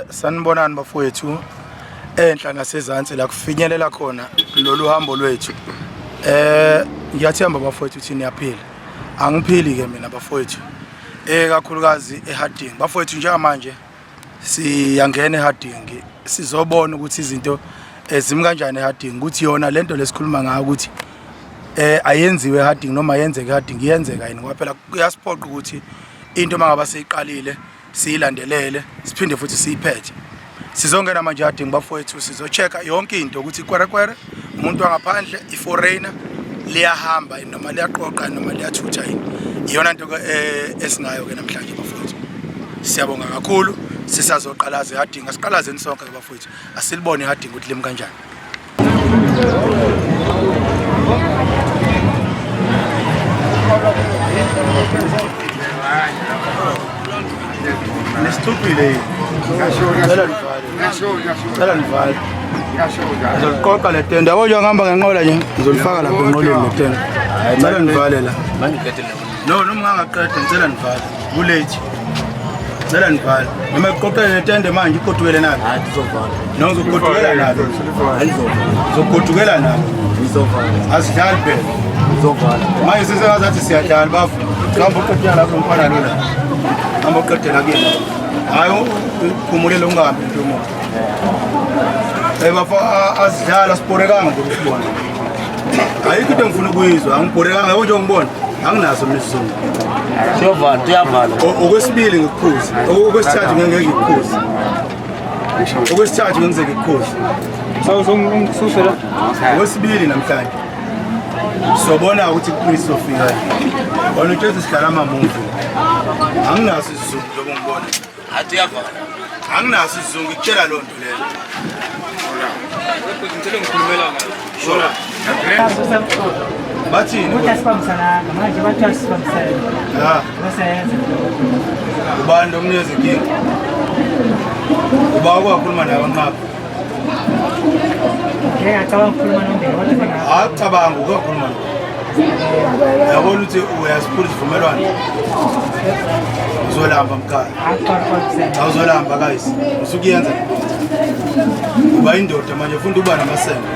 Sanibonani bafowethu enhla nasezansi la kufinyelela khona lolu hambo lwethu. Ngiyathemba bafowethu ukuthi niyaphila. Angiphili ke mina bafowethu. Kakhulukazi eHarding. Bafowethu njengamanje siyangena eHarding sizobona ukuthi izinto zimi kanjani eHarding ukuthi yona lento lesikhuluma ngayo ukuthi ayenziwe eHarding noma yenzeke eHarding iyenzeka yini ngoba phela kuyasiphoqa ukuthi into mangaba seyiqalile siyilandelele siphinde futhi siyiphethe. Sizongena manje eHarding bafowethu, sizochecka yonke into ukuthi kwerekwere umuntu wangaphandle i-foreigner liyahamba noma liyaqoqa noma liyathutha yini. Iyona into esinayo ke namhlanje bafowethu. Siyabonga kakhulu, sisazoqalaza eHarding, asiqalazeni sonke ke bafowethu, asilibone eHarding ukuthi limi kanjani. Nisithuphile yini? Cela nivale. Cela nivale. Ngizoliqoqa le tende. Yabo nje ngihamba ngenqola nje. Ngizolifaka lapha enqoleni le tende. Cela nivale la. No, noma ngangaqeda ngicela nivale. Kulate. Ngicela nivale. Noma iqoqele le tende manje igodukele nalo. Hayi tuzovala. No, ngizogodukela nalo. Ayizovala. Ngizogodukela nalo. Ngizovala. Asidlali phela. Ngizovala. Manje sesengazathi siyadlala bafu. Hamba uqedela lapho mfana lona. Hamba uqedela kuyena. Hayi ukhumulele ungahambi ntomo. Bafo asidlala siborekanga nje usibona. Ayikho into engifuna ukuyizwa, angibhorekanga yabo nje ngibona. Anginaso mina isizungu. Siyovala, tuyavala. Okwesibili ngikuphuze. Okwesithathu ngeke ngikuphuze. Okwesithathu ngeke ngikuphuze. Sawuzongisusela. Okwesibili namhlanje. Sobona ukuthi iqiniso sofika. Wena utshela sidlala ama-movie. Anginaso isizungu njengoba ngibona. Hayi tuyavala. Anginaso isizungu ngikutshela loo nto leyo. Ngicela ngikhulumela Sure. Bathini? Ukuthi asibambisananga manje bathi asibambisene. Ha, Baseyenza. ubani lo mnikeza inkinga? Uba ukwakhuluma naye wanqaba. Ngeke ngacabanga ukukhuluma nomndeni kodwa sengazi. Hayi cabanga ukakhuluma naye. Uyabona ukuthi uyasiphula isivumelwano. Uzolamba mkhaya. Awuzolamba guys. Usukuyenza. Uba indoda manje ufunda uba namasende.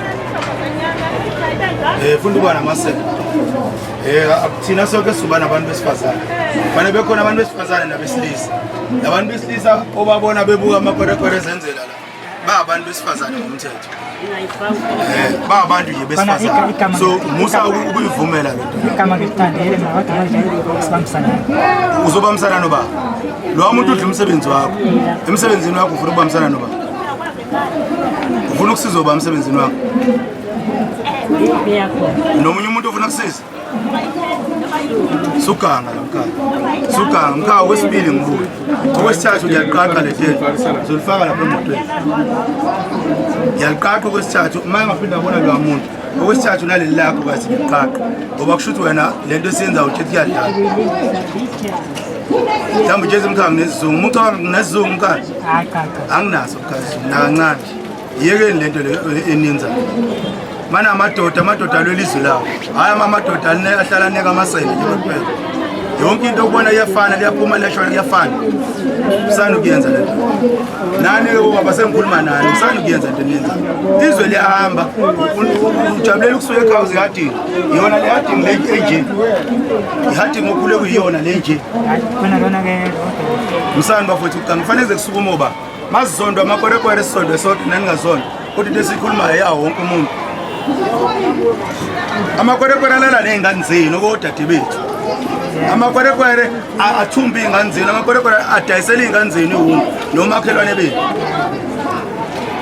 Funda uba namasende. Thina sonke sizoba nabantu besifazane. Fanele bekhona abantu besifazane nabesilisa. Labantu besilisa obabona bebuka amakwerekwere ezenzela la. Ba abantu besifazane ngomthetho. Ba abantu nje besifazane. So musa ukuyivumela le nto. Igama ngilithandile mina kodwa manje asibambisananga. Uzobambisana noba? Lo muntu udla umsebenzi wakho. Emsebenzini wakho ufuna ukubambisana noba? Ufuna ukusiza uba emsebenzini wakho? Nomunye umuntu ofuna ukusiza? Suganga la mkhaya. Suganga mkhaya okwesibili ngibuye. Okwesithathu ngiyaliqaqa le tende. Ngizolifaka lapha emotweni. Ngiyaliqaqa okwesithathu uma ngaphinda ngabona lowa muntu. Okwesithathu naleli lakho kathi ngiliqaqa. Ngoba kusho ukuthi wena le nto esiyenzayo uthi kuyadlala. Mhlawumbe utshezi mkhaya nginesizungu. Uma ucabanga nginesizungu mkhaya. Hayi cha cha. Anginaso mkhaya isizungu nakancane. Yekeni le nto le eniyenzayo. Mana amadoda, amadoda alwela izwi lawo. Hhayi amadoda ahlala aneka amasende nje kuphela. Yonke into okubona iyafana, liyaphuma liyashona kuyafana. Usani ukuyenza le nto. Nani ubaba sengikhuluma nani, usani ukuyenza into eniyenzayo. Izwe liyahamba, ujabulela ukusuka ekhaya uze ehadini. Iyona le hadini le enje. Ihadini okhule kuyiyona le nje. Hayi khona lona ke Msani bafowethu ucanga kufanele ze kusukume oba. Masizondwa amakwerekwere sisondwe sodwa naningazondwa. Kodwa into esiyikhulumayo yawo wonke umuntu. Amakwerekwere alala ney'ngane zenu okodade bethu. Amakwerekwere athumba iy'ngane zenu, amakwerekwere adayisela iy'ngane zenu iwungu nomakhelwane benu.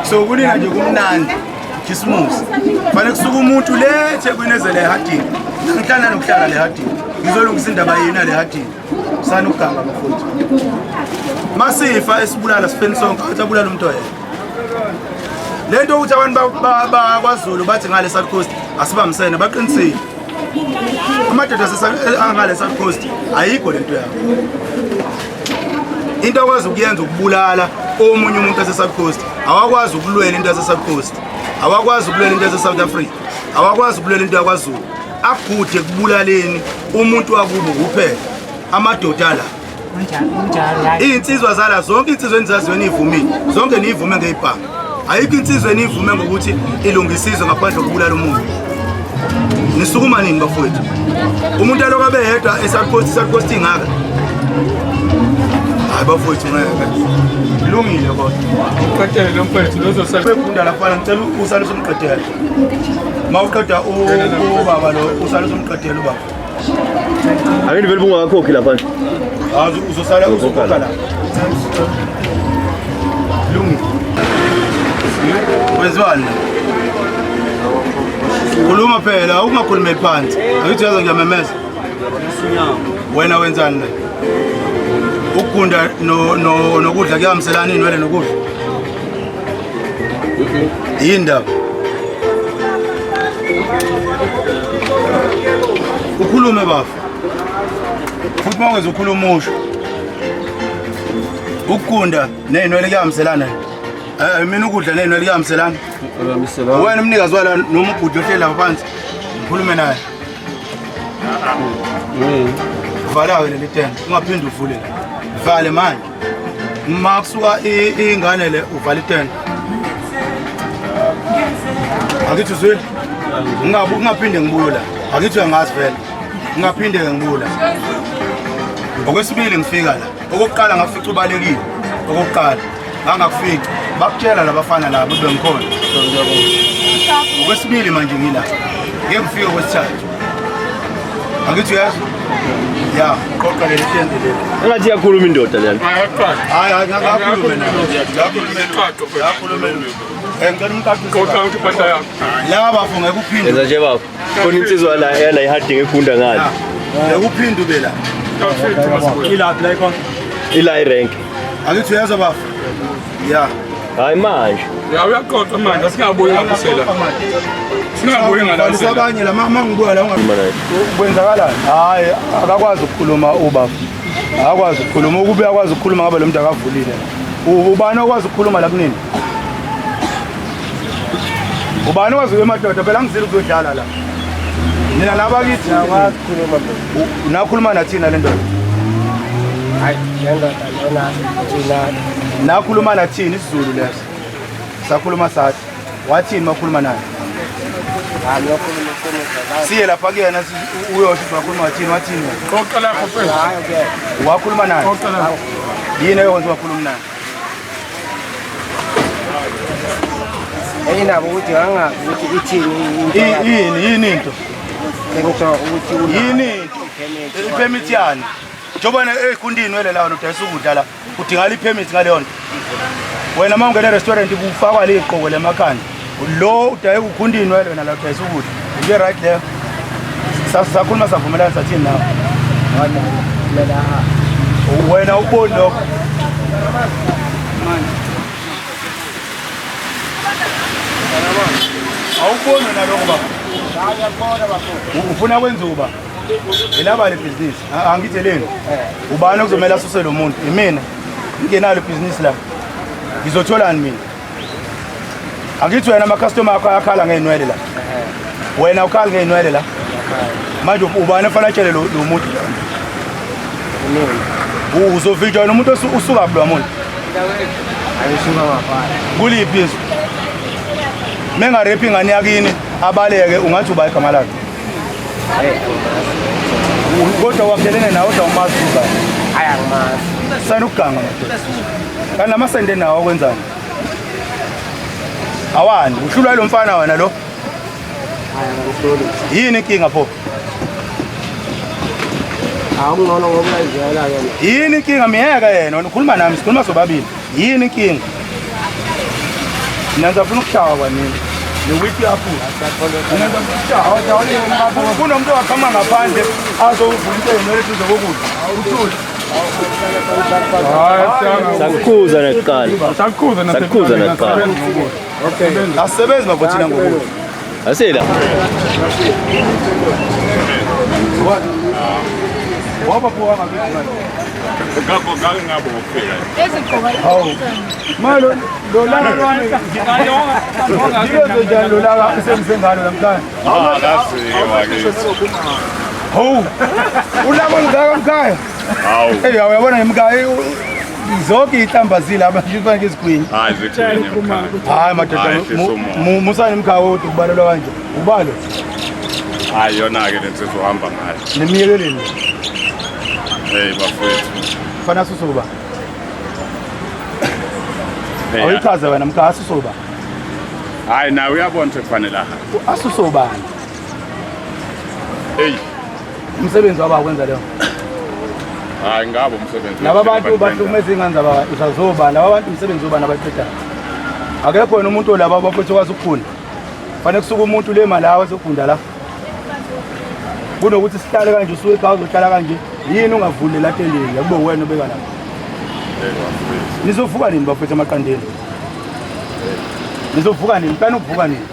So kunina nje kumnandi Khisimusi. Fanele kusuke umuntu le eThekwini eze le ehadini. Ngihlala nokuhlala le ehadini. Ngizolungisa indaba yenu le ehadini. Usana ukuganga bafowethu. Masifa esibulala sifeni sonke, athi abulala umuntu oyedwa. Le nto ukuthi abantu bakwaZulu bathi ngale South Coast asibambisene baqinisile. Amadoda angale South Coast ayikho lento yabo. Into akwazi ukuyenza ukubulala omunye umuntu ase South Coast. Awakwazi ukulwela into yase South Coast. Awakwazi ukulwela into yase South Africa. Awakwazi ukulwela into yakwaZulu. Agude ekubulaleni umuntu wakubo kuphela. Amadoda la. Kunjalo, kunjalo hayi. Iy'nsizwa zala zonke insizwa enizaziyo niyivumile, zonke niyivume ngey'bhamu. Ayikho insizwa eniyivume ngokuthi ilungisizwe ngaphandle kokubulala umuntu. Nisukuma nini bafowethu? Umuntu aloku abe yedwa eSouth Coast, South Coast ingaka. Hayi bafowethu ngeke. Kulungile kodwa. Qedele lo mfethu lozosala. Befunda lapha ngicela usale usumqedela. Mawuqeda ubaba lo usale usumqedela ubaba. Angeke vele bungakakhokhi lapha. Hayi uzosala uzokhokha la. Lungile. Kwenziwani? Khuluma phela ungakhulumeli phansi. Angithi uyazi ngiyamemeza. Wena wenzani la? Ukugunda no no nokudla kuyahambiselana inwele nokudla. Yini ndaba? Ukhulume bafo. Futhi uma ungenza ukhuluma usho. Ukugunda ney'nwele kuyahambiselana. Mina ukudla ney'nwele kuyahambiselana. Wena umnikazi wala noma ubhudi ohleli lapha phansi. Ngikhulume naye. Vala-ke leli tende, ungaphinde uvule la. Vale manje. Uma kusuka ingane le uvala itende. Angithi uzwile? Ngingaphinde ngibuye la. Angithi uyangazi vele. Ngingaphinde ngibuye la. Okwesibili ngifika la. Okokuqala ngafica ubalekile. Okokuqala ngangakufica. Bakutshela labafana labo bengikhona. Okwesibili manje ngila. Ngeke ngifike kwesithathu. Angithi uyazi? Ya, qoqa leli tende leli. Engathi iyakhuluma indoda leyana. Hayi hayi ngakhulume naye. Ngakhulume naye. Ngicela umqaqise. Qoqa ukuthi impahla yakho. Laba bafo ngeke uphinde. Yenza nje baba. Khona insizwa la yala iharding egunda ngale. Ngeke uphinde ube la. Ilaphi la ikhona? Ila irank. Angithi uyazi bafo? Ya. Hayi manje. Ya uyaqoqa manje asingabuyi ngapha. Singabuyi Valisa ngala. abanye la ma ngibuya la unga kwenzakalani? Hayi akakwazi ukukhuluma ubaba. Akakwazi ukukhuluma ukube akwazi ukukhuluma ngabe lo muntu akavulile. Ubani okwazi ukukhuluma la kunini? Ubani okwazi emadoda phela angizile ukuzodlala la. Nina laba kithi Ngiyakwazi ukukhuluma phela. Nakhuluma nathina le ndoda. Hayi, le ndoda lona thina Nakhuluma nathini isiZulu leso. Sakhuluma sathi. Wathini makhuluma naye? hayi ngiyokhuluma iqiniso la. Siye lapha kuyena uyosho ukuthi wakhuluma wathini wathini wena? Qoqa lapho mfethu. Hayi ke. Wakhuluma naye. Qoqa lapho. Yini eyokwenza wakhuluma naye? Enye indaba ukuthi ngangazi ukuthi ithini into yakhe. Yini yini into? Sengisho ukuthi unayo Yini into? ipermit. Ipermit yani? Njengoba ekhundini wele la wena udayisa ukudla la, udingala ipermit ngaleyo nto. Wena uma ungena e-restaurant kufakwa ley'gqoko lemakhanda. Lo udaye ukhundini wele wena la udayisa ukudla. Into right leyo. Sakhuluma savumelana sathini nawe? Wona kumele ahambe. Wena uboni lokho. Awuboni wena lokho baba. Ufuna kwenza uba? Elaba le business. Angithi leni. Ubani okuzomela asuse lo muntu? Imina. Ngingenalo ibhizinisi la. Ngizotholani mina? Angithi wena ama customer akho ayakhala ngey'nwele la. Wena ukhala ngey'nwele la. Manje ubani ofanele atshele lo muntu? Mina. Uzovinjwa nomuntu usuka kuphi lo muntu? Ayisuka ngaphandle. Kuliphi izwe? Mengarephi ingane yakini abaleke ungathi uba igama lakhe. Kodwa wakhelene nawe kodwa umazi uba. Hayi angimazi. Sana ukuganga madoda. Kanti namasende nawo akwenzani? Awani, uhlulwa yilo mfana wena lo. Hayi angihloli. Yini inkinga pho? Awungcono ngoba uyayizwela ke. Yini inkinga miyeka yena, wena ukhuluma nami, sikhuluma sobabili. Yini inkinga? Mina ngizafuna ukushawa kwanini. Ne-whip yaphula. Mina ngizafuna ukushawa. Kunomuntu owaqhamuka ngaphandle azovula into eyinwele eduze kokudla. Uthule. Hayi siyanga. Sakukhuza nakuqala. Sakukhuza Sakukhuza nakuqala. Asisebenzi bafo thina ngokudla. Asela. Wabaphuka ngakithi manje. Ngakho ngake ngabofika. Hawu. Malo lo laka lwami ngikwenze njani lo laka semsengalo namhlanje? Ah, kaziwa ke. Hawu. Ulaka olungaka mkhaya. Hawu. Hey, uyabona ngemka zonke iy'hlamba zilapha nje kufanele izigwinye. Hayi zigwinye mkhaya. Hayi madoda, Hayi, hlisa umoya. musani mkhaya wodwa ukubalelwa kanje. Ubalo Hayi yona-ke le nsizwa uhamba ngayo. nemiyekeleni. Hey bafowethu. Fana susuba. Hey, Awuyichaze wena mkhaya asusuba. Hayi nawe uyabona ukuthi kufanele ahambe. Asusobani. Hey, Umsebenzi wabo akwenza leyo. hayi ngabo umsebenzi. Laba bantu bahlukumeza iy'ngane zaba laba bantu umsebenzi wobani abaqedayo. Akekho yena umuntu olaba abafethu okwazi ukufunda. Fanele kusuke umuntu le mali awe ezofunda la. Kunokuthi sihlale kanje usuke ekhaya uzohlala kanje yini ungavuli la tendeni akube wena obeka lapha. Hey bafowethu. Nizovuka nini bafethu emaqandeni? Nizovuka nini? Plan ukuvuka nini?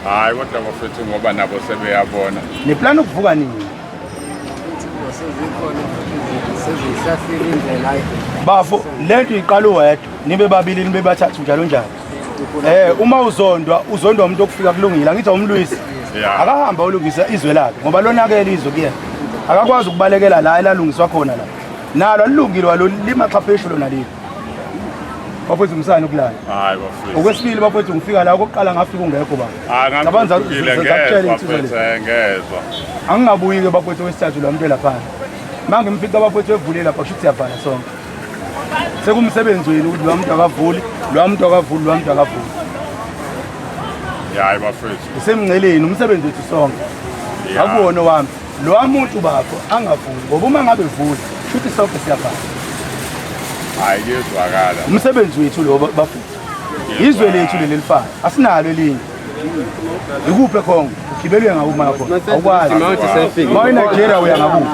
Hayi kodwa bafowethu ngoba nabo sebeyabona. Neplan ukuvuka nini? Sezikhona futhi seziyisafile indlela hayi. Bafo lento iqala uwedwa nibe babili nibe bathathu njalo njalo. Uma uzondwa uzondwa umuntu okufika kulungile angithi awumlwisi. Yeah. Akahamba ulungisa izwe lakhe ngoba lonakele izwe kuyena. Akakwazi ukubalekela la elalungiswa khona la. Nalo alilungile walolima xhapheshu lona leli. Bafowethu umsana ukulala. Hayi bafowethu. Okwesibili bafowethu ngifika la okokuqala ngafika ungekho baba. Hayi Ngabanza- ngangikhuphukile zakutshela ngezwa insizwa le. bafowethu ngezwa. Angingabuyi ke bafowethu wesithathu lo muntu lapha. Mangimfica bafowethu evule lapha kusho ukuthi siyavala sonke. Sekumsebenzi wenu ukuthi lo muntu akavuli, lo muntu akavuli, lo muntu akavuli. Hayi bafowethu. Isemngceleni umsebenzi wethu sonke. Yeah. Akuwona wami. Lo muntu bafo angavuli ngoba uma ngabe vula shuthi sonke siyavala. Hayi kuyezwakala. Umsebenzi wethu lo bafowethu. Izwe lethu leli lifana asinalo elinye. Ikuphi eKongo? Ugibele ngakuphi khona? Awukwazi. Ma eNigeria uya ngakuphi?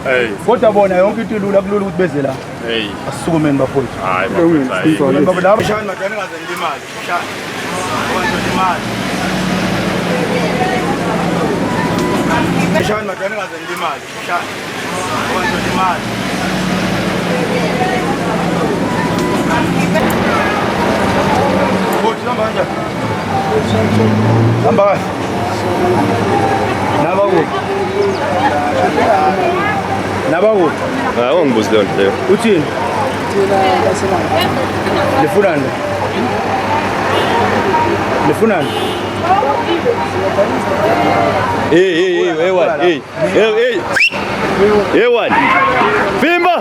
Hey, Kodwa bona yonke into ilula kulula ukuthi beze la. hey. Asisukumeni bafowethu. Hayi bafowethu. hayi. Baba laba shani madana ningaze nilimale. Shani. Ngoba nizolimala. Shani madana ningaze nilimale. Shani. Ngoba nizolimala. Bhuti hamba kanjani? Hamba kahle. Naba kuphi? Naba kuphi? Hayi ungibuzi leyo nto leyo. Uthini? Nifunani? Nifunani? Hey hey hey hey one hey hey hey. Hey one. Vimba.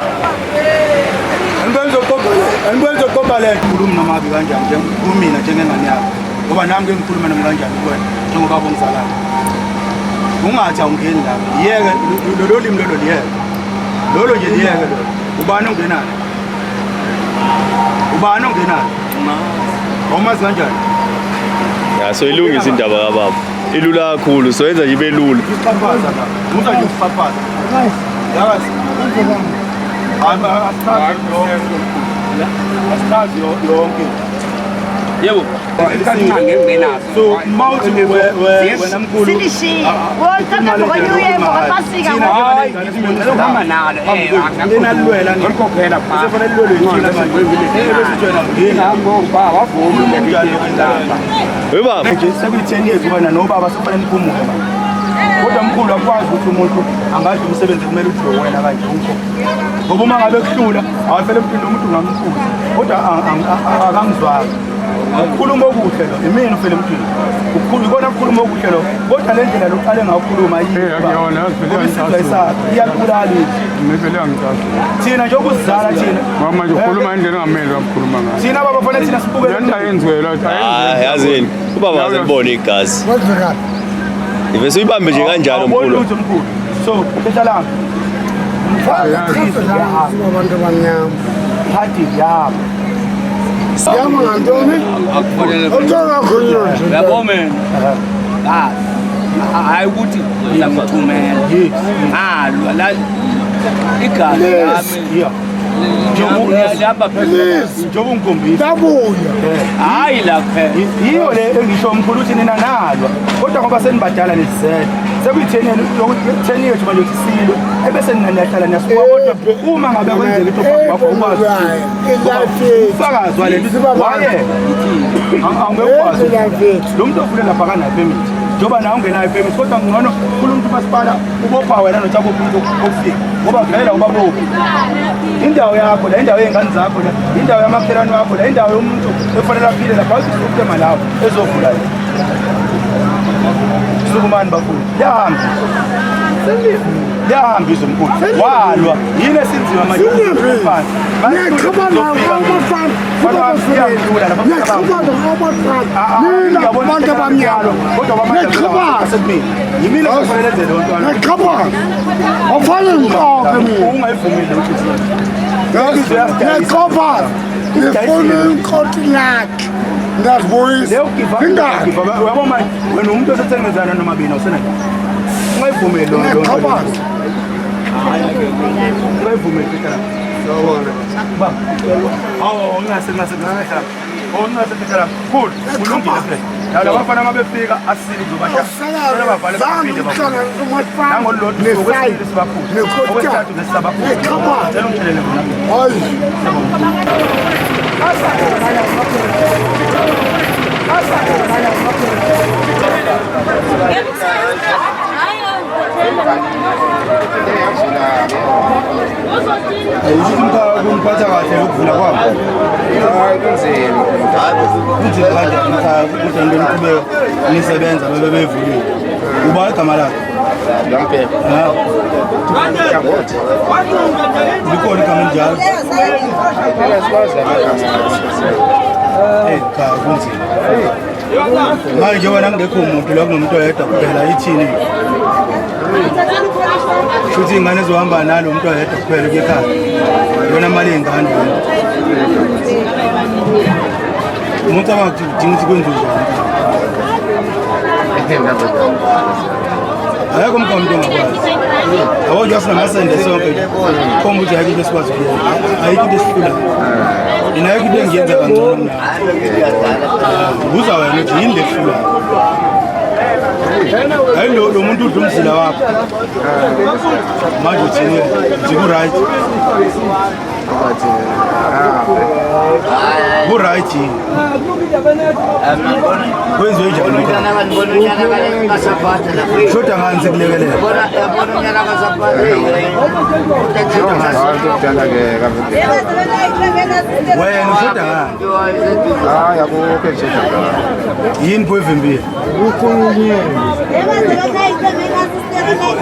Angikwenza ukuqopha le ngikhuluma noma kabi kanjani nje kumina njengengane yakho. Ngoba nami ke ngikhuluma noma kanjani kuwena njengoba ongizalayo. Ungathi awungeni lapha. Yeke lolo limi lolo liyeke. Lolo nje liyeke lolo. Ubani ongenayo? Ubani ongenayo? Awumazi kanjani? Ya so ilungisa indaba kababa. Ilula kakhulu so yenza nje ibe lula. Usixhaphaza la. Musa nje usixhaphaza. Yakazi. Asichazi yonke. Yebo. So mawuthi wena mkhulu Silishiye. Wonke ngokuye ngokapasika. Uhamba nalo enalwela Ngikhokhela pha. sefanele lwelwe yithina manje. Bese uthi wena ngini. Wavuma Hey baba. Nje sekuyi-10 years wena nobaba sekufanele niphumule manje. Kodwa mkhulu akwazi ukuthi umuntu angadla umsebenzi kumele udliwe wena kanje umkho. Ngoba uma ngabe kuhlula awafele emntwini umuntu ungamkhuza. Kodwa akangizwanga. Ukukhuluma okuhle lo, imina ufele emntwini. Ukukhuluma ikona ukukhuluma okuhle lo. Kodwa le ndlela lokuqale ngakhuluma Eh, akuyona, yazi vele Ngoba isizwe ayisakho, iyakubulala izwe. Ngivele angicasuli. Thina njengoba usizala thina. Ngoba manje ukhuluma indlela ongamele wakhuluma ngayo. Thina baba fanele thina sibukele. Lento ayenziwe la Ah yazini. Ubaba aze kubone igazi. Ivese uyibambe nje kanjalo Awuboni mkhulu. lutho mkhulu. So, thetha lami. Abantu abamnyama. Party yabo. Yama ngantoni? Awuthonga nje. Yabo mina. Hayi ukuthi uzakuthumela. Ngalwa la igazi lami. Yeah. Lihamba phezulu. Njengoba ungikhombisa. Tabuya. Hayi la kuphela. Yiyo le engisho mkhulu ukuthi nina nalwa. Kodwa ngoba senibadala nisizele. Sekuyi-10 10 years manje ukuthi silwe. Ebese nina niyahlala niyasuka kodwa uma ngabe kwenzeka into phambi kwakho ukwazi. Ufakazi wale nto waye. Angeke ukwazi. Lo muntu ovule lapha akanayo permit. Njengoba nawe ungenayo ipermit kodwa ngcono khuluma ukuthi umasipala ubopha wena nothi abophe umuntu okufika ngoba vele awubabophi. Indawo yakho la, indawo yey'ngane zakho la, indawo yamakhelwane wakho la, indawo yomuntu efanele aphile lapha, awuthi usukutema lawo ezovula la. Sukumani bafowethu, liyahamba liyahamba izwe mkhulu, walwa yini esinzima manje? Abantu abamnyama Yimina kufanele enze leyo nto. Niyaqhabana, awufane ngiqophe mina. Ungayivumeli ukuthi Niyaqobana, ngifuna inkontilaki, ngiyazibuyisa. Leyo giva Ingaki? uyabo manje wena umuntu osethengezana noma bina usenani, ungayivumeli leyo nto. Niyaqhabana. Ungayivumeli fika ba awu ngase ngase ngase oh ngase fika khulu kulungile phela laba bafana uma befika asile kuzobasha bavale Zange baphinde ngihlangane nomasipala nangolulodwa usuku okwesibili sibakhulu okwesithathu ngesisabakhulu. Niyaqhabana. Cela ungitshelele khona. Hayi. Ukuthi umkhaya kumphatha kahle ukuvula kwabo. Hayi, kunzima. Kunzima kanjani umkhaya ukuthi into niqhubeke nisebenza bebe bevulile? Uba igama lakhe? Lampela. Ha? Likhona igama elinjalo? Phela sikwazi amagama. Eyi cha, kunzima. Manje wena kungekho umuntu la, kunomuntu oyedwa kuphela, ithini? Shuthi iy'ngane ezohamba nalo muntu oyedwa kuphela kuye ekhaya. Yona mali yey'ngane yona. Umuntu cabanga ukuthi kudinga ukuthi kwenziwe njani? Akekho umkhaya umuntu ongakwazi. Yabo nje sinamasende sonke nje. Khomba ukuthi ayikho into esikwazi ukuyenza. Ayikho into esihlulayo. Mina ayikho into engiyenza kangcono kunawe. Buza wena ukuthi yini le kuhlulayo. Hayi lo muntu udla umzila wakho. Manje uthini? Uthi ku-right. Ku-right yini? Kwenziwe njani umkhaya? Shoda ngani sikulekelela? Wena ushoda ngani? Hayi, akukho engishesha ngayo. Yini pho evimbile?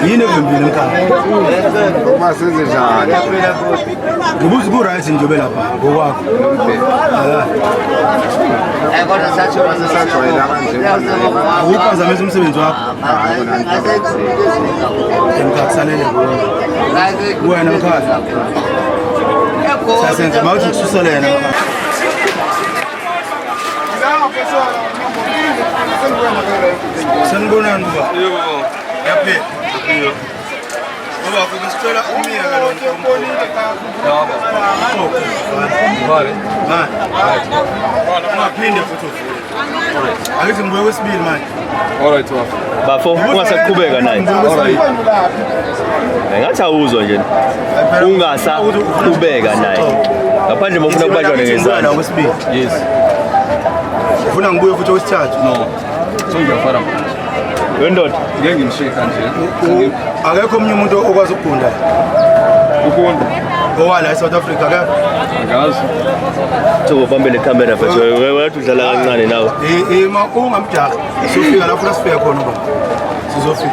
Yini evimbile mkhaya? Uma senze njani? Ngibuza ku-right nje ube lapha ngokwakho. Sesajwayela kanje. Awuphazamisa umsebenzi wakho. Mkhaya kusalele kuwe. Wena mkhaya. Sasenza mawuthi kususele yena mkhaya. Sanibonani baba. Yebo. Yaphila. Baba besicela umyeke lo muntu. Yebo. Vale. Manje. Ungaphinde futhi uvule. Akithi ngibuye kwesibili manje. All right, bafo. Bafo, ungasaqhubeka naye. All right. Ngathi awuzwa nje. Ungasaqhubeka naye. Ngaphandle uma ufuna kubanjwa ngezandla. Kwesibili. Yes. Ufuna ngibuye futhi okwesithathu? No. Sengiyafana manje. Wendoda, Ngeke ngimshiye kanje. Akekho omunye umuntu okwazi ukugunda Ukunda. owala eSouth Africa akekho. Angazi. thoko bambe le camera mfethu. Wena udlala kancane nawe. Eh ma ungamjahi. Sofika lapho la sifika khona baba. Sizofika.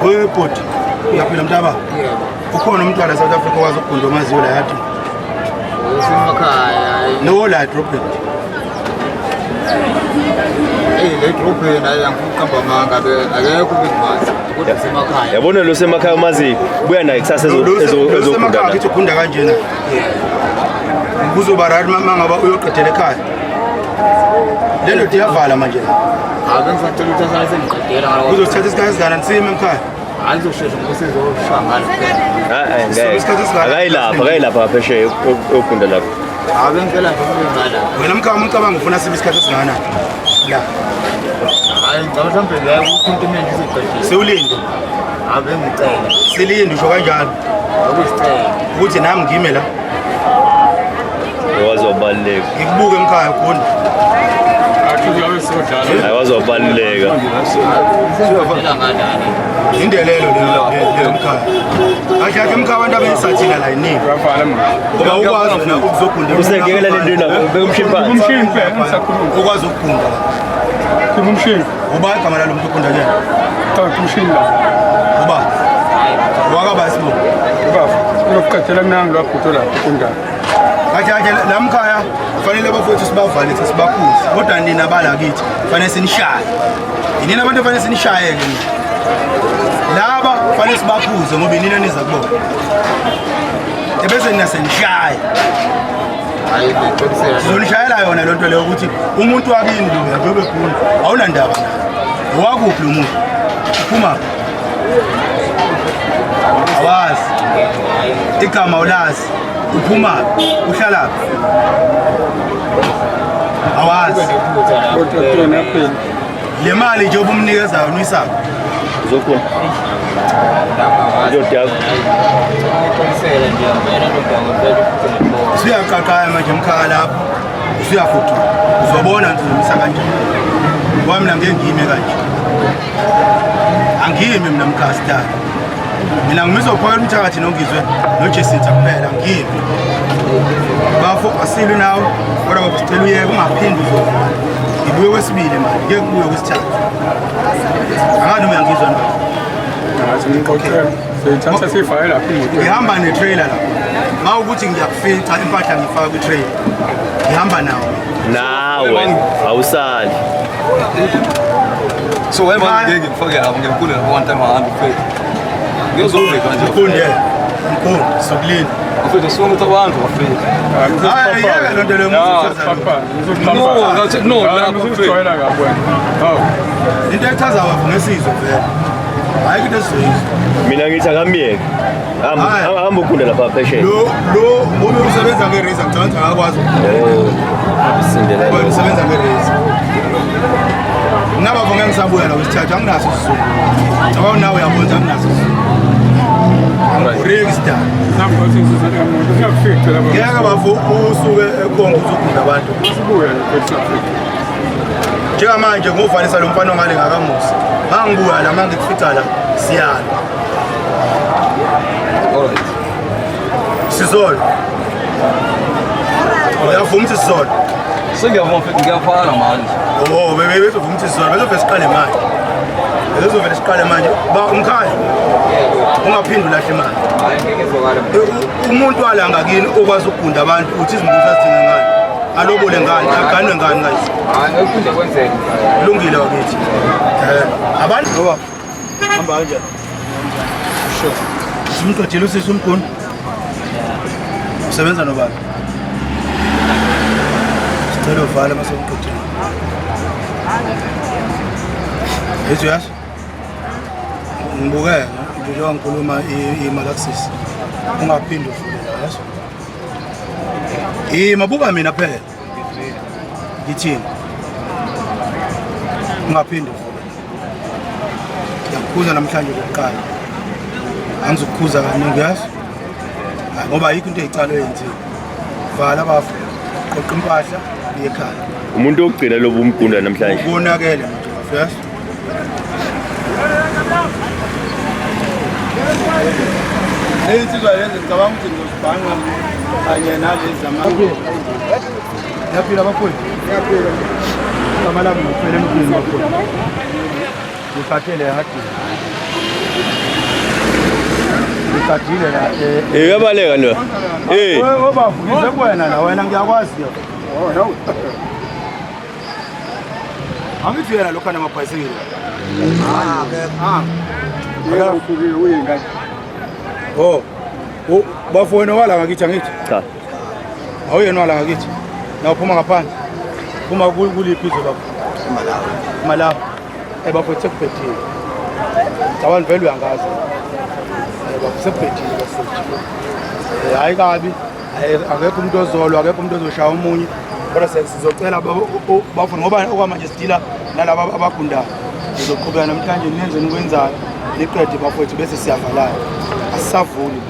Hey bhuti. Uyaphila mntaba? Ukhona umntwana eSouth Africa okwazi ukugunda omaziyo la yathi. Usemakhaya. No la edrobheni. Eh, le drobheni hayi angifuni ukuqamba amanga akekho ubengimazi kodwa usemakhaya. Yabona lo semakhaya umazi buya naye kusasa Lo ezogunda. semakhaya kithi ugunda kanjena. Kuzoba right uma ngaba uyoqedela ekhaya. Le ndoda iyavala manje la. Hayi, bengisacela ukuthi asale sengiqedela ngalokho. Kuzothatha isikhathi esingakanani sime emkhaya? Hayi, ngizoshesha ngoba sezoshaya ngalo kuphela. Ah, ngeke. Akayilapha, akayilapha ngaphesheya yokugunda lapho. Hayi, bengicela nje kube ngala. Wena mkhaya uma ucabanga ufuna sime isikhathi esingakanani? La. Hayi, ngicabanga mhlawumbe la kukhontinent izoqedela. Siwulinde. Hayi, bengicela. Silinde usho kanjalo. Okuyisicelo. Ukuthi nami ngime la. Waze wabaluleka. Ngikubuke emkhaya ugunda. Hayi waze wabaluleka. Indelelo leyo mkhaya. Kahle kahle emkhaya abantu abeyisathina la yiningi. Ngoba ukwazi wena ukuzogunda. Usengekela le nto la beka umshini phansi. Umshini phela ngisakhuluma. Ukwazi ukugunda. Khipha umshini. Uba igama lalo muntu ogunda kuyena? Cha umshini la. Uba. Wakaba isibongo. Ubaba, uyokuqedela kunangi lo bhuti lapho ugunda. Kahle kahle la mkhaya kufanele abafowethu sibavale sibakhuze. Kodwa nina bala kithi kufanele sinishaye. Yinina abantu kufanele sinishaye ke nina. Laba kufanele sibakhuze ngoba yinina niza kubona. Ebese nina senishaya. Sizonishayela yona lento leyo ukuthi umuntu wakini lo yabe begunda awunandaba naye. Owakuphi lo muntu? Uphuma awazi igama ulazi uphuma uhlala awazi le mali nje obumnikeza yona uyisaphi Uzokhona. Indoda yakho. Usuyaqaqaya manje mkhaya lapho usuyafuduka uzobona nje uzomisa kanjani ngoba mina ngeke ngime kanje angimi mina mkhaya sidala mina ngimizophakela umthakathi nongizwe noJesinta kuphela ngimi bafo asilwi nawe kodwa bafo sicela uyeke ungaphindi uzovuka ngibuye kwesibili manje ngeke kubuye kwesithathu angazi noma uyangizwa noma Siyithatha siyifake lapha imoto. Ngihamba ne-trailer lapha. Ma ukuthi ngiyakufica impahla ngifaka kwi-trailer. Ngihamba nawo. Nawe awusali. So wena manje ngeke ngifake lapho ngiyakule lapho one time ahambe mfethu. Ngiyozovika nje. Mkhulu, mkhulu, sokulinda. Mfethu sonke abantu bafethu. Hayi yeke lo nto leyo No, that's no, lapho mfethu. Into echaza bafo ngesizwe vele. Hayi into esizoyizwa. Mina ngithi akamyeke. Hamba ugunda lapha phesheya. Lo lo ngoba usebenza nge-razor ngicabanga ukuthi akakwazi. Sindela. Ngoba usebenza nge-razor. Nabafo ngeke ngisabuya la kwesithathu anginaso isizungu. Cabanga nawe uyabona ukuthi anginaso isizungu. Angibhureki sidala. Ngeke bafo usuke eKongo uzogunda abantu. Njengamanje ngovalisa lo mfana ongale ngakamusi. Mangibuya la mangikufica la siyalwa. Alright. Sizolo. Uyavuma ukuthi sizolo? Sengiyavuma mfethu ngiyafana manje. Oh, bebe bezovuma ukuthi sizolo, bezovele siqale manje. Bezovele siqale manje. Ba umkhaya. Ungaphindi ulahle imali. Hayi ngeke izokala. Umuntu wala ngakini okwazi ukugunda abantu uthi izimbuzi azidinge ngani. Alobole ngani, aganwe ngani guys. Hayi ngeke kuphinde kwenzeke. Kulungile wakithi. Abantu ngoba hamba kanjani? Sure. Simqedile usisi umguni. Usebenza nobani? Sicela uvale mase uqedile. Yethi uyazi? Ngibukeke njengoba ngikhuluma imalaxis. Ungaphindi uvule la yazi. Mabuka mina phela. Ngithini? Ungaphindi uvule. Ngiyakukhuza namhlanje kokuqala. Angizukukhuza kaningi yazi. Ngoba ayikho into eyicala oyenziwe. Vala bafo. Qoqa impahla iye ekhaya. Umuntu wokugcina lobu umgunda namhlanje. Ubonakele manje bafo yazi. Lezi lezi ngicabanga ukuthi ngizozibhanqa kanye nalezi zama. Ngiyaphila bafowethu. Ngiyaphila. Igama lami ngifele emntwini bafowethu. Ngikhathele ehadini. Ngikhathile la. Uyabaleka lo. Obafu ngize kuwena la wena ngiyakwazi yo. Angithi yena lokho namabhayisikili. Oh. Bafo wena wala ngakithi angithi? Cha. Awuyena wala ngakithi. Na uphuma ngaphandle. Phuma kuliphi izwe bafo? Malawi. Malawi. Bafo sekubhedile. Cabanga vele uyangazi. Bafo sekubhedile bafo. Hayi kabi. Akekho umuntu ozolwa, akekho umuntu ozoshaya omunye. Kodwa sizocela bafo ngoba okwamanje sidila nalaba abagundayo. Sizoqhubeka namhlanje nenze nikwenzayo. Niqede bafowethu bese siyavalana. Asisavuli.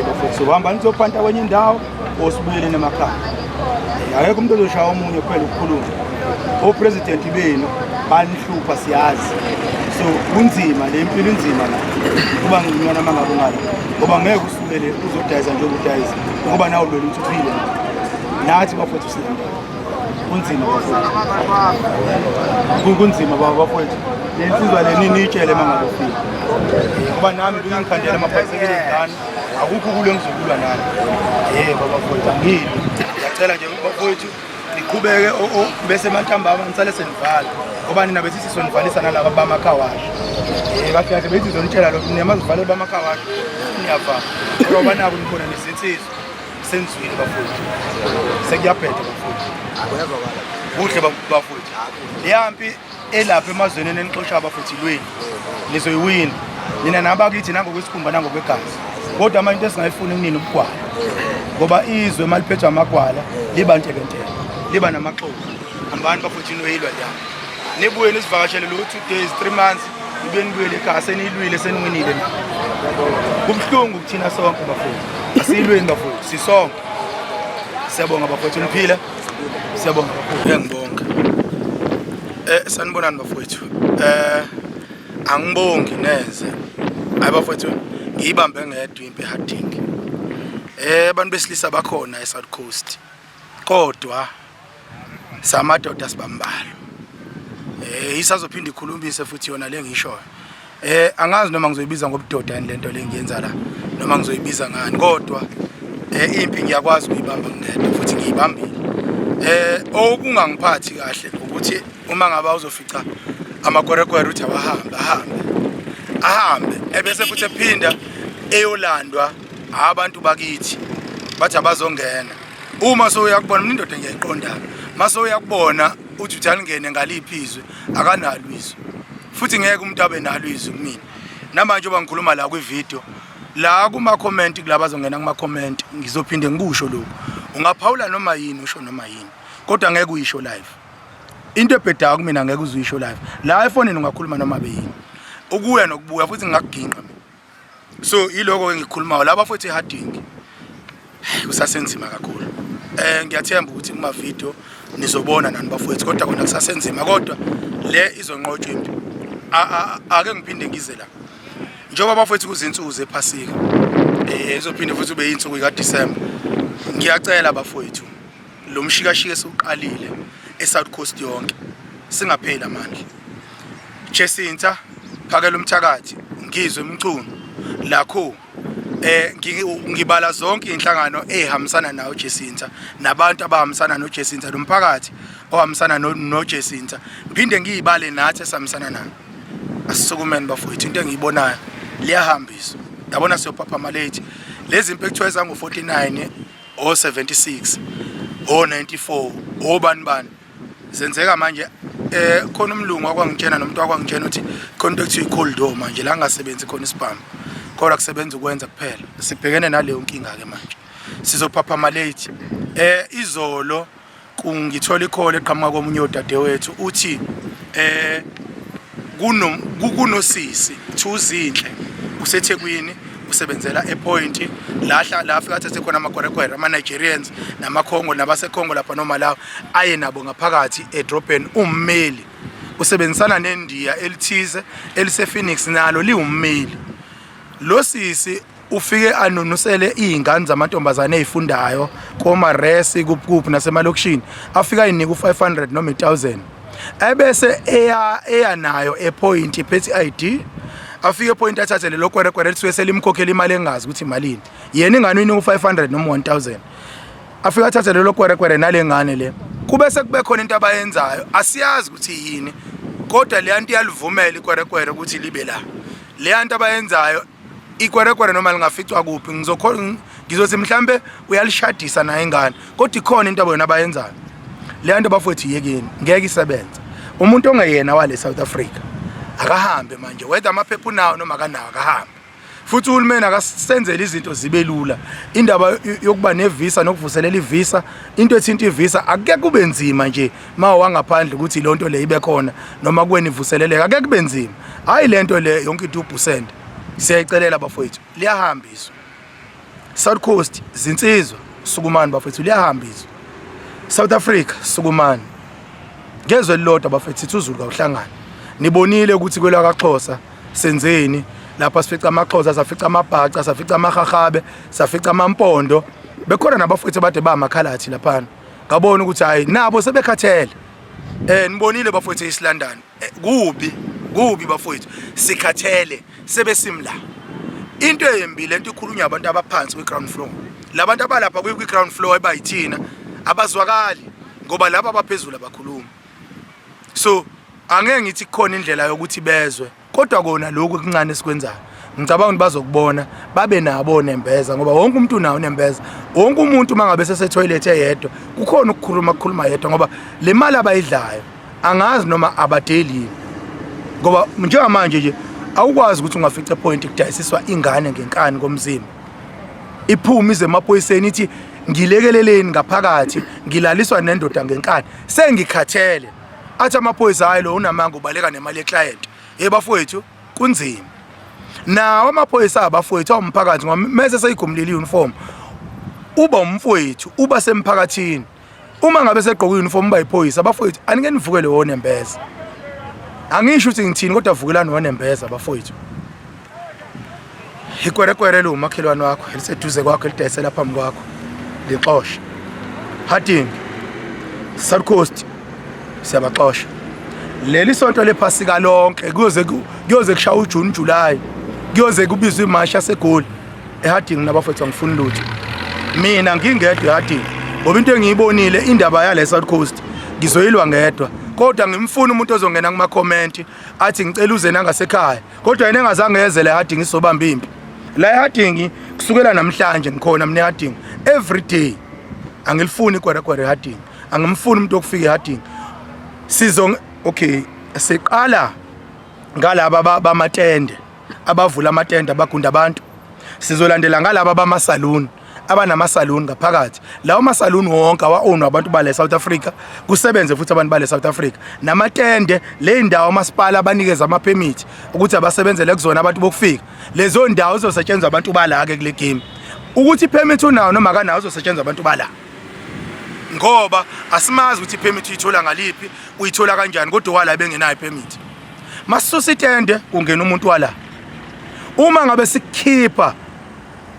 Bafowethu sohamba nizophanta kwenye indawo Osibuyeleni emakhaya. Akekho umuntu ozoshaya omunye kuphela ukukhuluma. Opresident benu banihlupha siyazi. So kunzima le mpilo inzima la. Kuba ngcono uma ngabe ungala. Ngoba ngeke usukele uzodayisa njengoba udayisa. Ngoba nawe ulwela ukuthi uphile. Nathi bafowethu silanda. Kunzima bafowethu. Kunzima bafowethu. Le nsizwa le niyitshele uma ngabe ufika. Ngoba nami bengingikhandela amabhayisikili ezingane. Akukho kule ngizokulwa nani. Yebo bafowethu angilwi. Ngiyacela nje bafowethu niqhubeke bese emantambama nisale senivala. Ngoba nina bethi sizonivalisa nalaba bamakhawashi. Kahle kahle bethi sizonitshela lokhu nina mazivale bamakhawashi niyavala. Ngoba nabo nikhona nezinsizwa senzwile bafowethu. Sekuyabheda bafowethu. Kuhle bafowethu. Leyampi elapha emazweni enixosha abafuthi lweni nizoyiwina nina nabakithi nangokwesikhumba nangokwegazi kodwa manje into esingayifuni kunini ubugwala ngoba izwe maliphethwe amagwala liba ntekenteke liba namaxoxo hambani bafuthi noyilwa liyami nibuye nisivakashele lo 2 days 3 months nibuye nibuyele ekhaya seniyilwile seniwinile kubuhlungu kuthina sonke bafowethu asiyilweni bafowethu sisonke siyabonga bafowethu niphile Siyabonga kakhulu. Ngiyangibonga. Sanibonani bafowethu. Angibongi neze. Hayi bafowethu ngiyibambe ngedwa impi eHarding. Abantu besilisa bakhona eSouth Coast. Kodwa samadoda sibambalwa. Isazophinda ikhulumise futhi yona le ngishoyo. Angazi noma ngizoyibiza ngobudoda yini lento le ngiyenza la noma ngizoyibiza ngani kodwa impi ngiyakwazi ukuyibamba ngedwa futhi ngiyibambile. Okungangiphathi kahle ukuthi uma ngabe uzofica amakwerekwere uthi awahambe ahambe ahambe ebese futhi ephinda eyolandwa abantu bakithi bathi abazongena. Uma sowuyakubona mina indoda ngiyayiqonda mase uyakubona uthi uthi alingene ngaliphi izwe akanalo izwe futhi ngeke umuntu abe nalo izwi kumina namanje oba ngikhuluma la kwi-video la kuma-comment kulaba azongena kuma-comment ngizophinde ngikusho lokhu ungaphawula noma yini usho noma yini kodwa ngeke uyisho live into ebhedayo kumina ngeke uzuyisho live la efonini ungakhuluma noma beyini ukuya nokubuya futhi ngingakuginqa mina so yiloko engikhulumayo laba futhi eharding kusasenzima kakhulu ngiyathemba ukuthi kuma video nizobona nani bafowethu kodwa kona kusasenzima kodwa le izonqotshwa impi ake ngiphinde ngize la njengoba bafowethu kuzinsuku zephasika izophinde futhi ube insuku kaDecember ngiyacela bafowethu lo mshikashika esiwuqalile eSouth Coast yonke singapheli amandla Jesinta phakela umthakathi ngizwe Mchunu lakho ngibala zonke inhlangano ezihambisana nawo Jesinta nabantu abahambisana noJesinta nomphakathi ohambisana noJesinta ngiphinde ngiyibale nathi esihambisana nayo asisukumeni bafowethu into engiyibonayo liyahambiswa yabona siyophaphama late lezi impi ekuthiwa ezango 49 o 76 o 94 obani bani zenzeka manje khona umlungu akwangitshena nomuntu akwangitshena ukuthi khona into ekuthiwa i-cold door manje la ngasebenzi khona isibhamu kodwa kusebenza ukwenza kuphela sibhekene naleyo nkinga ke manje sizophaphama late izolo kungithola ikhole eqhamuka komunye odadewethu uthi kunosisi Thuzinhle useThekwini usebenzela ePoint lahla la afika athathe khona amakwerekwere ama Nigerians namaKhongo nabaseKhongo lapha noma lawo aye nabo ngaphakathi edrobheni ummeli usebenzisana nendiya elithize elise Phoenix nalo liwummeli lo sisi ufike anunusele izingane zamantombazane ezifundayo koma resi kuphi nasemalokishini afika ayinika u500 noma i1000 ebese eya nayo epoint iphethe ID afike epoint athathe lelo kwerekwere lisuke selimkhokhela imali engazi ukuthi imalini yena ingane uyinika u500 noma 1000 afike athathe lelo kwerekwere nale ngane le kube sekube khona into abayenzayo asiyazi ukuthi yini kodwa le nto iyalivumela ikwerekwere ukuthi libe la le nto abayenzayo ikwerekwere noma lingaficwa kuphi ngizothi mhlambe uyalishadisa naye ingane kodwa ikhona into abona abayenzayo le nto bafowethu yekeni ngeke isebenze umuntu ongeyena wale South Africa akahambe manje whether amaphepha unawo noma akanawo akahambe futhi uhulumeni akasenzele izinto zibe lula indaba yokuba nevisa nokuvuselela ivisa into ethinta ivisa akuke kube nzima nje ma wangaphandle ukuthi lonto le ibe khona noma kuweni ivuseleleka akuke kube nzima hayi lento le yonke into ubhusende siyayicelela bafowethu liyahambiswa South Coast zinsizwa Sukumani bafethu, liyahamba izwe. South Africa, sukumani. Ngezwe elilodwa bafethu, sithi uZulu kawuhlangane. Nibonile ukuthi kwelakaXhosa senzeni lapha, sifica amaXhosa, safica amaBhaca, safica amaHahabe, safica amaMpondo, bekhona nabafethu abade bamakhalathi laphana. Ngabona ukuthi hayi, nabo sebekhathele. Nibonile bafethu eEast London, kubi kubi bafethu, sikhathele sebesimla. Into embi lento ikhulunywa abantu abaphansi kwi-ground floor. Labantu abalapha kwi-ground floor ebayithina abazwakali ngoba laba abaphezulu abakhuluma. So angeke ngithi kukhona indlela yokuthi bezwe, kodwa kona lokhu okuncane esikwenzayo ngicabanga ukuthi bazokubona, babe nabo onembeza, ngoba wonke umuntu unawo unembeza. Wonke umuntu uma ngabe sesetoilet eyedwa kukhona ukukhuluma, kukhuluma yedwa, ngoba le mali abayidlayo angazi noma abadeli yini, ngoba njengamanje nje awukwazi ukuthi ungafica point kudayisiswa ingane ngenkani komzimba, iphume ize emaphoyiseni ithi ngilekeleleni ngaphakathi, ngilaliswa nendoda ngenkani, sengikhathele. Athi amaphoyisa, hayi, lo unamanga, ubaleka nemali yeclient. Hey bafowethu, kunzima. Nawo amaphoyisa abafowethu awumphakathi, ngoba mese seyigumlile iuniform uba umfowethu, uba semphakathini. Uma ngabe segqoka iuniform uba yiphoyisa. Bafowethu, anike nivukele wonembeza. Angisho ukuthi ngithini, kodwa vukelani wonembeza bafowethu. Ikwerekwere lo umakhelwane wakho eliseduze kwakho elidayisela phambi kwakho, lixoshe. Harding, South Coast, siyabaxosha. Leli sonto lephasika lonke kuyoze kushaya uJune, July, kuyoze kubizwe imashi yaseGoli eHarding. Nabafethu, angifuni lutho mina, ngingedwa eHarding, ngoba into engiyibonile, indaba yale South Coast ngizoyilwa ngedwa. Kodwa ngimfuna umuntu ozongena kuma comment athi ngicela uze nangasekhaya, kodwa yena engazange eze la eHarding izobamba impi la eHarding. Kusukela namhlanje ngikhona mina eHarding every day. Angilifuni ikwerekwere eHarding, angimfuni umuntu okufika eHarding. Sizo okay, siqala ngalaba bamatende abavula amatende abagunda abantu. Sizolandela ngalaba bamasaluni abanamasaluni ngaphakathi. Lawo masaluni wonke awa-ownwa abantu bale South Africa, kusebenze futhi abantu bale South Africa. Namatende, le ndawo amasipala abanikeza amaphemithi ukuthi abasebenzele kuzona abantu bokufika, lezo ndawo zizosetshenzwa abantu bala-ke kule game. Ukuthi iphemithi unawo noma akanawo, uzosetshenzwa abantu bala, ngoba asimazi ukuthi iphemithi uyithola ngaliphi, uyithola kanjani, kodwa wala bengenayo iphemithi. Masisusa itende, kungena umuntu wala. Uma ngabe sikukhipha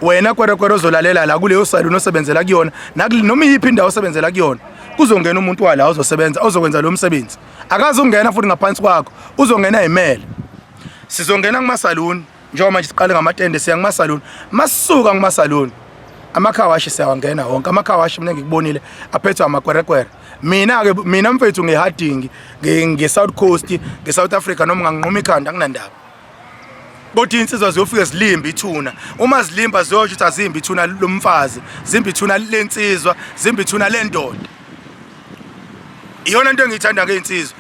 wena kwerekwere ozolalela la kuleyo saluni osebenzela kuyona, noma iyiphi indawo osebenzela kuyona, kuzongena umuntu wala ozosebenza, ozokwenza lo msebenzi. Akaze ungena futhi ngaphansi kwakho, uzongena imele. Sizongena kumasaluni njengoba manje siqale ngamatende, siya kumasaluni. Masisuka kumasaluni, amakhawashi siyawangena wonke. Amakhawashi mina ngikubonile aphethwe amakwerekwere. Mina-ke, mina mfethu, ngeHarding, nge-South Coast, nge-South Africa, noma unganginquma ikhanda akunandaba, kodwa iy'nsizwa ziyofike zilimbe ithuna. Uma zilimba ziyosho ukuthi azimbi ithuna lomfazi, zimbi ithuna lensizwa, zimbi ithuna lendoda. Iyona into engiyithanda ngey'nsizwa.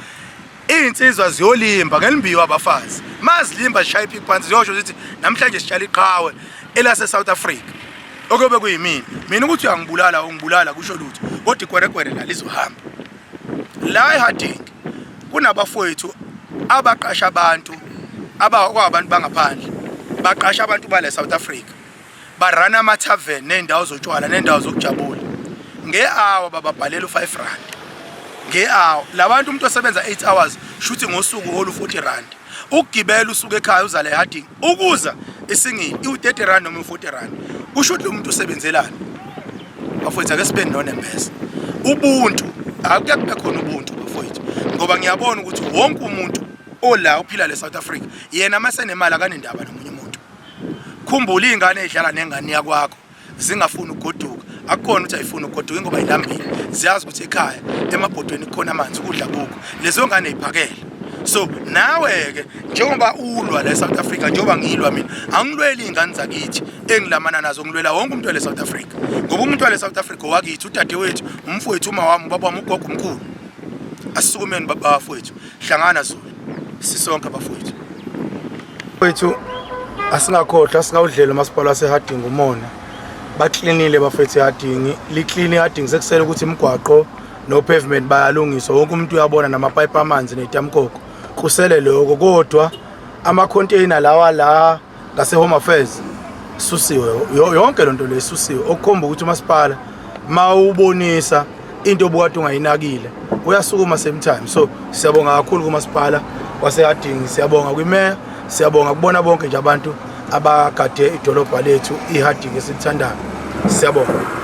Iy'nsizwa ziyolimba ngelimbiwa abafazi. Mazilimba zishaya iphiki phansi, ziyosho zithi namhlanje sitshala iqhawe elase-South Africa, okuyobe kuyimina. Mina ukuthi uyangibulala, ungibulala kusho lutho, kodwa ikwerekwere la lizohamba. La eHarding kunabafowethu abaqasha abantu abakwabantu bangaphandle, baqasha abantu bale South Africa, barana ama-tavern ney'ndawo zotshwala ney'ndawo zokujabula. Nge-hour bababhalela u-5 rand nge-hour. Labantu, umuntu osebenza 8 hours, shuthi ngosuku uhola u-40 rand. Ukugibela usuke ekhaya uzala eHarding ukuza isingile iwu-30 rand noma u-40 rand, kusho ukuthi lo muntu usebenzelani? Bafowethu, ake sibe nonembeza, ubuntu. Akuke kube khona ubuntu bafowethu, ngoba ngiyabona ukuthi wonke umuntu ola uphila le South Africa, yena masenemali akanendaba nomunye umuntu. Khumbula iy'ngane ey'dlala nengane yakwakho zingafuni ukugoduka, akukhona ukuthi ayifuni ukugoduka ingoba yilambile, ziyazi ukuthi ekhaya emabhodweni kukhona amanzi, ukudla kukho. Lezo ngane yiphakele. So nawe-ke njengoba ulwa la e-South Africa, njengoba ngilwa mina, angilweli iy'ngane zakithi engilamana nazo, ngilwela wonke umuntu wale South Africa, ngoba umuntu wale South Africa owakithi, udadewethu, umfowethu, uma wami, ubaba wami, ugogo, umkhulu. Asisukumeni bafowethu, hlangana Zulu, sisonke bafowethu. Wethu, asingakhohlwa, asingawudlela umasipala waseHarding umona. Baklinile bafethu eHarding, liklini eHarding, sekusele ukuthi imigwaqo no pavement bayalungiswa, wonke umuntu uyabona, namapayipi amanzi netamkoko, kusele lokho. Kodwa ama-container lawa la ngase Home Affairs susiwe, yonke lonto le isusiwe, okukhomba ukuthi umasipala Mawubonisa into obukade ungayinakile, uyasukuma same time. So siyabonga kakhulu kumasipala waseHarding, siyabonga kwimeya, siyabonga kubona bonke nje abantu abagade idolobha lethu iHarding esilithandayo. Siyabonga.